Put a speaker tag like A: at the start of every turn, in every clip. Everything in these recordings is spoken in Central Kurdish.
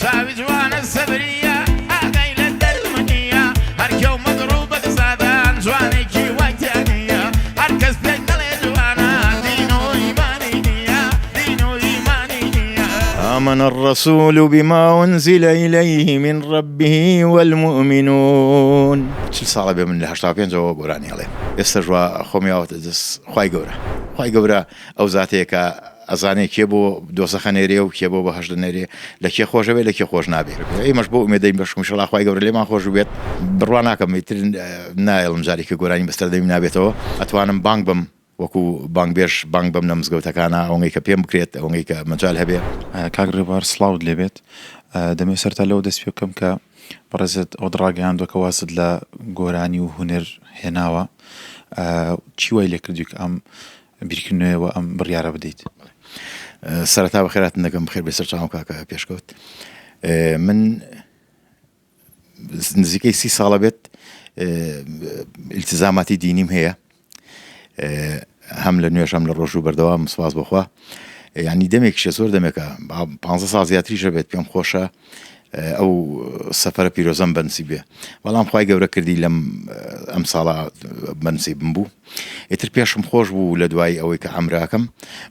A: چاوی جوانە سەبریە ئاگای لە دەردم نییە هەر کێو مەزڕوو بەگزادان جوانێکی وای تیا نییە هەر کەس پێی نەڵێ جوانە دین و ئیمانی نییە دین و ئیمانی نییە.
B: آمن الرسول بما انزل الیه من ربه والمومنون. 40 ساڵە بێ من لە 85 ەوە گۆرانی ئەڵێم ئێستەش وا خۆم یاوەتە دەست خوای گەورە خوای گەورە ئەو زاتەیە کە ئەزانێ کێ بۆ دۆزەخە نێرێ و کێ بۆ بەهەشت دەنێرێ، لە کێ خۆش ئەبێ لە کێ خۆش نابێ. ئێمەش بەو ئومێدەین بەشکم ئیشەڵا خوای گەورە لێمان خۆش ببێت. بڕوا ناکەم ئیتر نایەڵم جارێکی گۆرانی بەسەر دەمیم نابێتەوە. ئەتوانم بانگ بم وەکو بانگبێژ بانگ بم لە مزگەوتەکانا ئەوەنگەی کە پێم بکرێت ئەوەنگەی کە مەجال هەبێ.
C: کاک ڕێبوار سڵاوت لێ بێت. دەمەوێت سەرەتا لەوە دەست پێ بکەم کە بەڕێزت ئەوەت ڕاگەیاندووە کە وازت لە گۆرانی و هونەر هێناوە. چی وای لێ کردووی کە ئەم بیرکردنەوەیە و ئەم بڕیارە بدەیت؟
B: سەرەتا بەخێراتن دەکەم بەخێر بێ سەرچاوم کاکە پێشکەوت من نزیکەی سی ساڵە بێت التزاماتی دینیم هەیە هەم لە نوێژ هەم لە ڕۆژ و بەردەوام سپاس بخوا ینی دەمێکیشە زۆر دەمێکە پ ساڵ زیاتریشە بێت پێم خۆشە ئەو سەفەرە پیرۆزەم بەنسیب بێ بەڵام خوای گەورە کردی لەم ئەم ساڵە بەنسیبم بوو ئیتر پێشم خۆش بوو لە دوای ئەوەی کە عەمراکەم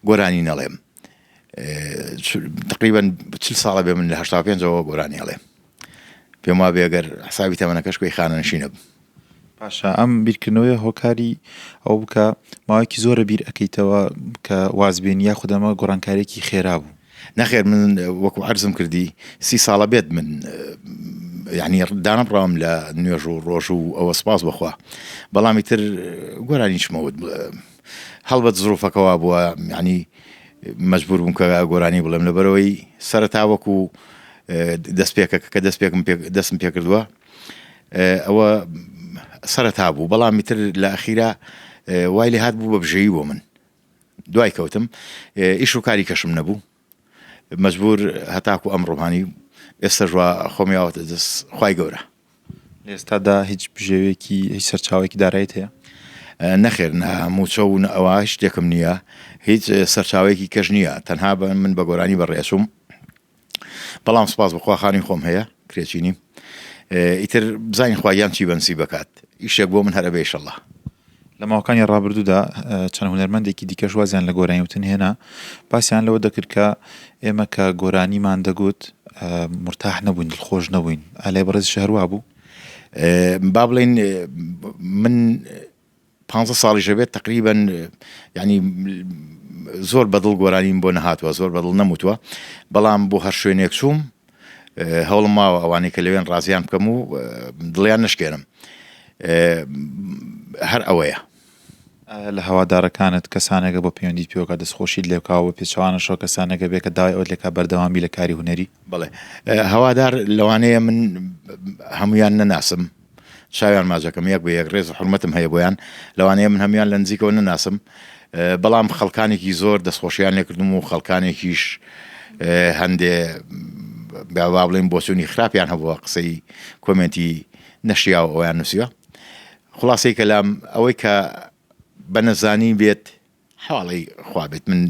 B: گۆرانی نەڵێم تقریبا چل ساڵە بێ من لە هەشتا پێنجەوە گۆرانی ئەڵێم پێم وابێ ئەگەر حسابی تەمەنەکەش کوێی خانەنشینە بم.
C: باشە ئەم بیرکردنەوەیە هۆکاری ئەوە بوو کە ماوەیەکی زۆرە بیر ئەکەیتەوە کە واز بێنی یاخود ئەمە گۆڕانکاریەکی خێرا بوو؟
B: نەخێر من وەکو عەرزم کردی سی ساڵە بێت من یعنی دانەبڕاوم لە نوێژ و ڕۆژ و ئەوە سپاس بەخوا بەڵام ئیتر گۆرانیشمە وت هەڵبەت زروفەکە وا بووە یعنی مەجبور بووم کە گۆرانی بڵێم لەبەرەوەی سەرەتا وەکو دەستپێکە کە دەستپێکم دەستم پێکردووە ئەوە سەرەتا بوو بەڵام ئیتر لە ئەخیرا وای لێ هات بوو بە بژێوی بۆ من دوای کەوتم ئیش و کاری کەشم نەبوو مەجبور هەتاکو ئەم ڕۆمانی ئێستا ژوا خۆم یاوەتە دەست خوای گەورە.
C: لە ئێستادا هیچ بژێوێکی هیچ سەرچاوەیەکی دارایت هەیە؟
B: نەخێر نە مووچە و نە ئەوە هیچ شتێکم نییە هیچ سەرچاوەیەکی کەش نییە تەنها بە من بە گۆرانی بەڕێچووم بەڵام سوپاس بەخوا خانوی خۆم هەیە کرێچی نیم ئیتر بزانین خوا گیان چی بەنسیب بکات ئیشێک بۆ من هەر ئەبێ ئیشەڵا.
C: لە ماوەکانی ڕابردوودا چەند هونەرمەندێکی دیکەش وازیان لە گۆرانی وتن هێنا، باسیان لەوە دەکرد کە ئێمە کە گۆرانیمان دەگوت مورتاح نەبووین، دڵخۆش نەبووین، ئایا لای بەڕێزیش هەر وا بوو؟
B: با بڵێین من پانزە ساڵیش ئەبێت تەقریبەن یانی زۆر بەدڵ گۆرانیم بۆ نەهاتووە زۆر بەدڵ نەموتووە بەڵام بۆ هەر شوێنێک چووم هەوڵم ماوە ئەوانەی کە لەوێن ڕازیان بکەم و دڵیان نشکێنم هەر ئەوەیە.
C: ئایا لە هەوادارەکانت کەسانێکە بۆ پەیوەندیت پێوەکە دەستخۆشیت لێ بکا و بە پێچەوانەشەوە کەسانێکە بێ کە داوای ئەوەت لێ کا بەردەوام بی لە کاری هونەری؟
B: بەڵێ هەوادار لەوانەیە من هەموویان نەناسم چاویان ماچەکەم یەک بە یەک ڕێز و حورمەتم هەیە بۆیان لەوانەیە من هەموویان لە نزیکەوە نەناسم بەڵام خەڵکانێکی زۆر دەستخۆشیان لێکردم و خەڵکانێکیش هەندێ با بڵێن بۆچوونی خراپیان هەبووە قسەی کۆمێنتی نەشیاوە ئەویان نووسیوە خلاصەی کەلام ئەوەی کە بە نەزانی بێت حەواڵەی خوا بێت من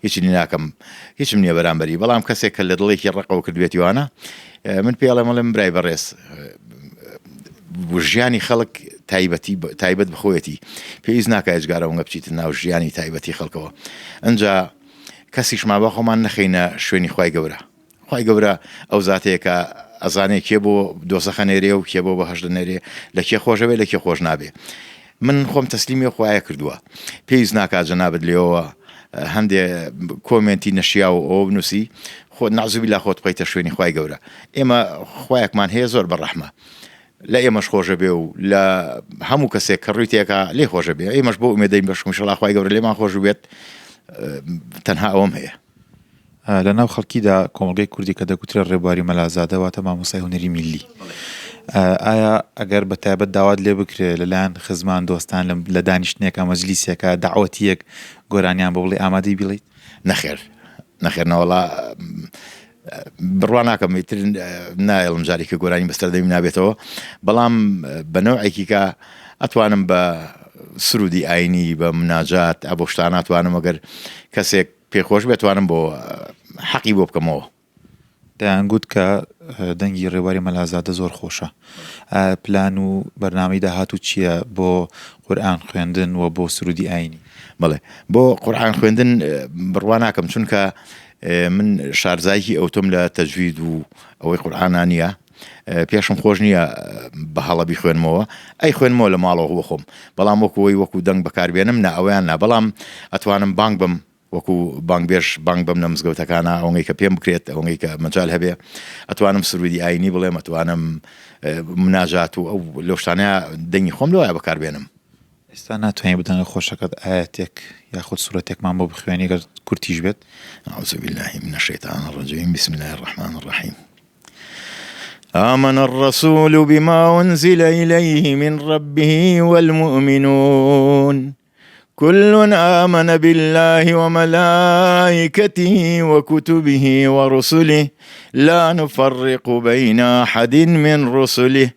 B: هیچی لێ ناکەم هیچم نییە بەرامبەری بەڵام کەسێک کە لە دڵێکی ڕقەوە کردوێتی وانە من پێ ئەڵێم ئەڵێم برای بەڕێز ژیانی خەڵک تایبەتی تایبەت بخۆیەتی پێویست ناکە ئێجگارە وەنگە بچیتە ناو ژیانی تایبەتی خەڵکەوە ئەجا کەسیشمان بە خۆمان نەخەینە شوێنی خوای گەورە خوای گەورە ئەو زاتەیە کە ئەزانێ کێ بۆ دۆزەخە نێرێ و کێ بۆ بەهەشت دەنێرێ لە کێ خۆشەوێ لە کێ خۆش نابێ من خۆم تەسلیمی خوایە کردووە پێویست ناکا جەنابت لێەوە هەندێ کۆمێنتی نەشیاو ئەوە بنووسی خۆ نەعوزبیلا خۆت بخەیتە شوێنی خوای گەورە ئێمە خوایەکمان هەیە زۆر بە ڕەحمە لە ئێمەش خۆشە بێ و لە هەموو کەسێک کە ڕووی تێکا لێ خۆشە بێ ئێمەش بۆ ئومێدەین بەشکم ئیشەڵا خوای گەورە لێمان خۆش بێت تەنها ئەوەم هەیە.
C: لە ناو خەڵکیدا کۆمەڵگەی کوردی کە دەگوترێت ڕێبواری مەلازادە واتە مامۆستای هونەری میللی. ئایا ئەگەر بە تایبەت داوات لێ بکرێ لەلایەن خزمان دۆستان لە دانیشتنێکا مەجلیسێکا دەعوەتییەک گۆرانیان بۆ بڵێی ئامادەی بیڵێیت؟
B: نەخێر نەخێر نەوەڵا بڕوا ناکەم ئیتر نایەڵم جارێکی گۆرانی بەسەر دەمی نابێتەوە بەڵام بە نەوعێکی کە ئەتوانم بە سرودی ئاینی بە مناجات ئەبۆ شتانە ئەتوانم ئەگەر کەسێک پێ خۆش بێت توانم بۆ حەقی بۆ بکەمەوە.
C: دەیانگوت کە دەنگی ڕێبواری مەلازادە زۆر خۆشە. ئایا پلان و بەرنامەی داهاتوو چییە بۆ قورئان خوێندن و بۆ سروودی ئایینی؟
B: بەڵێ بۆ قورئان خوێندن بڕوا ناکەم چونکە من شارزایەکی ئەوتۆم لە تەجوید و ئەوەی قورئانا نییە پێشم خۆش نییە بە هەڵە بیخوێنمەوە ئەی خوێنمەوە لە ماڵەوە بۆ خۆم بەڵام وەکو ئەوەی وەکو دەنگ بەکاربێنم نا ئەوەیان نا بەڵام ئەتوانم بانگ بم وەکو بانگبێژ بانگ بم لە مزگەوتەکانا ئەوەنگەی کە پێم بکرێت ئەوەنگەی کە مەجال هەبێ ئەتوانم سرودی ئاینی بڵێم ئەتوانم مناجات و ئەو لەو شتانە دەنگی خۆم لەوە بەکار بێنم.
C: ئێستا ناتوانی بە دەنگە خۆشەکەت ئایەتێک یاخود سورەتێکمان بۆ بخوێنی گەر کورتیش بێت؟
B: اعوذ باللە من الشیطان الرجیم بسم اللە الرحمن الرحیم آمن الرسول بما انزل الیه من ربه والمؤمنون كل آمن بالله وملائكته وكتبه ورسله لا نفرق بين أحد من رسله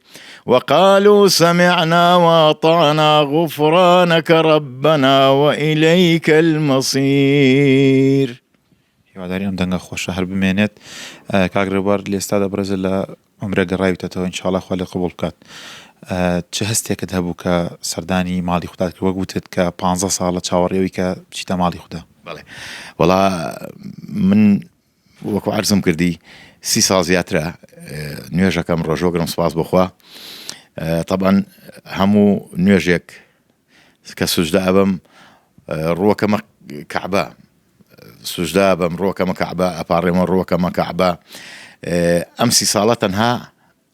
B: وقالوا سمعنا وأطعنا غفرانك ربنا وإليك المصير.
C: هیوادارین ئەم دەنگە خۆشە هەر بمێنێت کاک ڕێبوار لە ئێستادا بەڕێزت لە عومرە گەڕاویتەتەوە ان شاءاللە خوا لێ قبوڵ بکات چ هەستێکت هەبوو کە سەردانی ماڵی خودات کرد وەک وتت کە پانزە ساڵە چاوەڕێی ئەوی کە بچیتە ماڵی خودا؟
B: بەڵێ وەڵا من وەکو عەرزم کردی سی ساڵ زیاترە نوێژەکەم ڕۆژۆگرم سپاس بۆخوا تەبعەن هەموو نوێژێک کە سوجدە ئەبم ڕووەکەمە کەعبە سوجدە ئەبم ڕووەکەمە کەعبە ئەپاڕێمە ڕووەکەمە کەعبە ئەم سی ساڵە تەنها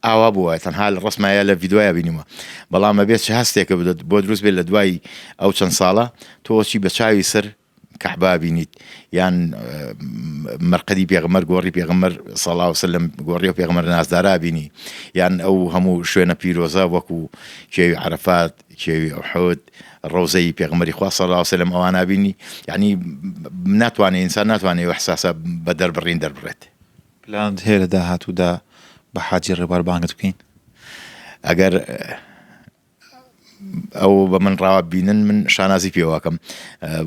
B: ئاوا بووە تەنها لە ڕسمایە لە ڤیددیوە بینیمە بەڵام ئەبێت چ هەستێکە بدات بۆ دروست بێت لە دوای ئەو چەند ساڵە تۆچی بە چاوی سەر کەعبە بینیت یان مەرقەدی پێغەمبەر گۆڕی پێغەمبەر صلی اللە وسلم گۆڕی و پێغەمبەر نازدارا بینی یان ئەو هەموو شوێنە پیرۆزە وەکو کێوی عەرەفات کێوی ئوحود ڕەوزەی پێغەمبەری خوا صلی اللە وسلم ئەوانە بینی یعنی ناتوانێت ئینسان ناتوانێت ئەو ئیحساسە بە دەربڕین دەربڕێت.
C: پلانت هەیە لە داهاتوودا بە حاجی ڕێبوار بانگت بکەین؟
B: ئەگەر ئەو بە من ڕاوە بینن من شانازی پێواکەم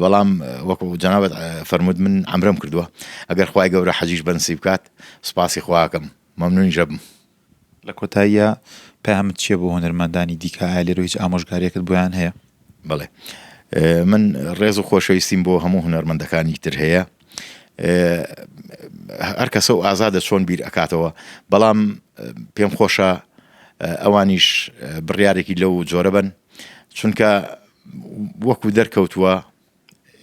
B: بەڵام وەکو جەنابەت فەرمووت من عەمرەم کردووە ئەگەر خوای گەورە حەجیش بەنسیب بکات سوپاسی خواکەم مەمنونیش ئەبم.
C: لە کۆتاییا پەیامت چیە بۆ هونەرمەندانی دیکە ئایا لێرەوە هیچ ئامۆژگاریەکت بۆیان هەیە؟
B: بەڵێ من ڕێز و خۆشەویستیم بۆ هەموو هونەرمەندەکانی تر هەیە هەر کەسە و ئازادە چۆن بیر ئەکاتەوە بەڵام پێم خۆشە ئەوانیش بڕیارێکی لەو جۆرە بن چونکە وەکو دەرکەوتووە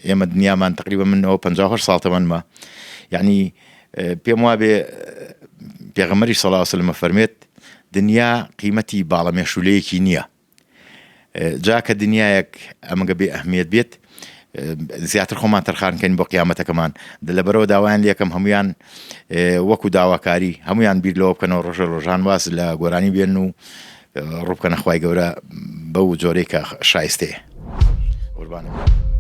B: ئێمە دنیامان تقریبا منەوە 58 ساڵ تەمەنمە یعنی پێم وابێ پێغەمەری سەڵاوسلمە فەرمێت دنیا قیمەتی باڵە مێشولەیەکی نییە جا کە دنیایەک ئەمەگە بێ ئەهمیەت بێت زیاتر خۆمان تەرخان کەین بۆ قیامەتەکەمان لەبەرەوە داوایان لەکەم هەمویان وەکو داواکاری هەمویان بیر لەوە بکەنەوە ڕۆژە ڕۆژان واز لە گۆرانی بێن و ڕووبکەنە خوای گەورە بەو جۆرەی کە شایستەیە قوربانت بم.